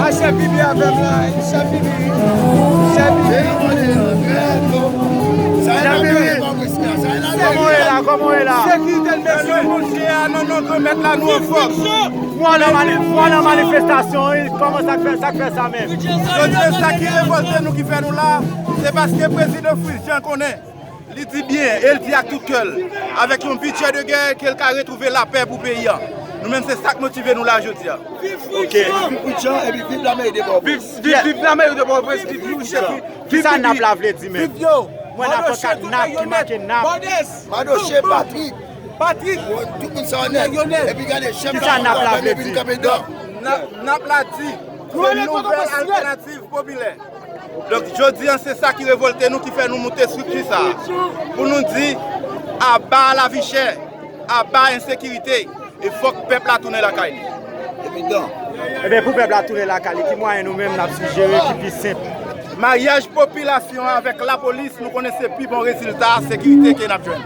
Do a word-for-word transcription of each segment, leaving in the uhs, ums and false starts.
A, chèf Bibi avè m la, chèf Bibi, chèf Bibi. Chèf Bibi. Kòman w ye la? Kòman w ye la? Sekirite n bezwen. Mesye, a nan non Granmèt la, nou an fòm. Fò nan mani-, fò nan manifestasyon, wi. Kòman sa k fè, sa k fè sa menm? Donk, se sa ki revòlte nou, ki fè nou la, se paske prezidan Fritz Jean konnen, li di byen, e l di ak tout kè l, avèk yon bidjè de gè, ke l ka retwouve lapè pou peyi a. Nou menm, se sa k motive nou la jodi a. Ok. Viv Fritz Jean, epi viv la mairie de Pòtoprens. Viv, viv, viv la mairie de Pòtoprens, viv nou, chèf. Kisa nap la vle di menm? Mwen, n ap pankat nap ki make nap. Madoche, Patrik. Patrik. Tout moun sa nèt. Epi gade chèf la, epi n kanpe dan. Nap, nap la di, se nouvèl altènativ popilè. Donk, jodi a, se sa ki revòlte nou, ki fè nou moute estrikti sa a. Pou nou di, aba lavi chè, aba ensekirite. E fòk pèp la tounen lakay li. Evidan. Ebyen, pou pèp la tounen lakay li, ki mwayen nou menm n ap sijere ki pi senp? Maryaj popilasyon an avèk lapolis, nou konnen se pi bon rezilta sekirite ke n ap jwenn.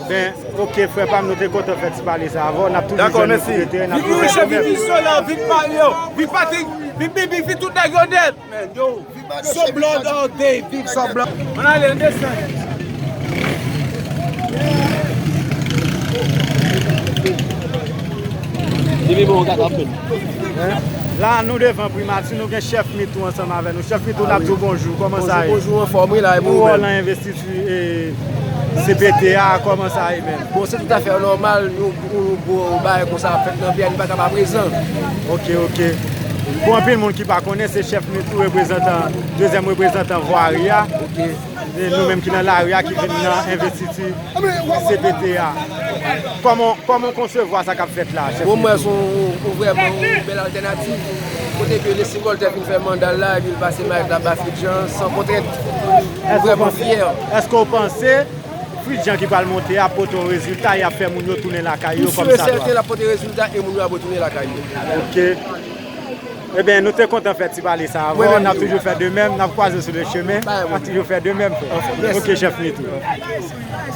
Ben, ok, frè pa m, nou te kontan fè ti pale sa avè w. N ap toujou jwenn nou sou le teren, n ap toujou fè nou menm. Viv Isolè, viv Mario, viv Patrik, viv Bibi, viv tout nèg yo nèt. Men, yo, viv Madoche, viv Patrik. Viv Madoche, viv Patrik. Ann ale, ann desann. Li vin bon, gade, ap fè. La, nou devan primati, nou gen chèf Mitou ansanm avè nou. Chèf Mitou, n ap di w bonjou, kòman sa ye? Bonjou, bonjou, anfòm, wi, la, e pou ou menm? Ou wè w nan envestiti e, C P T a, kòman sa ye menm? Bon, se toutafè nòmal, yon, yon gwo bagay konsa ap fèt nan peyi a, nou pa ka pa prezan. Ok, ok. Pou anpil moun ki pa konnen, se chèf Mitou, reprezantan, dezyèm reprezantan vwari a. Ok. E nou menm ki nan lari a, ki vin nan envestiti C P T a. Kòman, kòman w konsevwa sa k ap fèt la, chèf Mitou? Bon, mwen, se yon, yon vrèman yon bèl altènativ. Kote ke Leslie Voltaire fin fè manda l la, epi l pase mayèt la ba Fritz Jean, san kontrent. Mwen vrèman fyè. Èske w panse Fritz Jean ki pral monte a pote yon rezilta, y ap fè moun yo tounen lakay yo kòm sa dwa? M si e sèten l ap pote rezilta e moun yo ap retounen lakay yo. Ok. Ebyen, nou te kontan fè ti pale sa avè w. N ap toujou fè de menm, n ap kwaze sou le chemen. N ap toujou fè de menm, frè. Ok, chèf Mitou.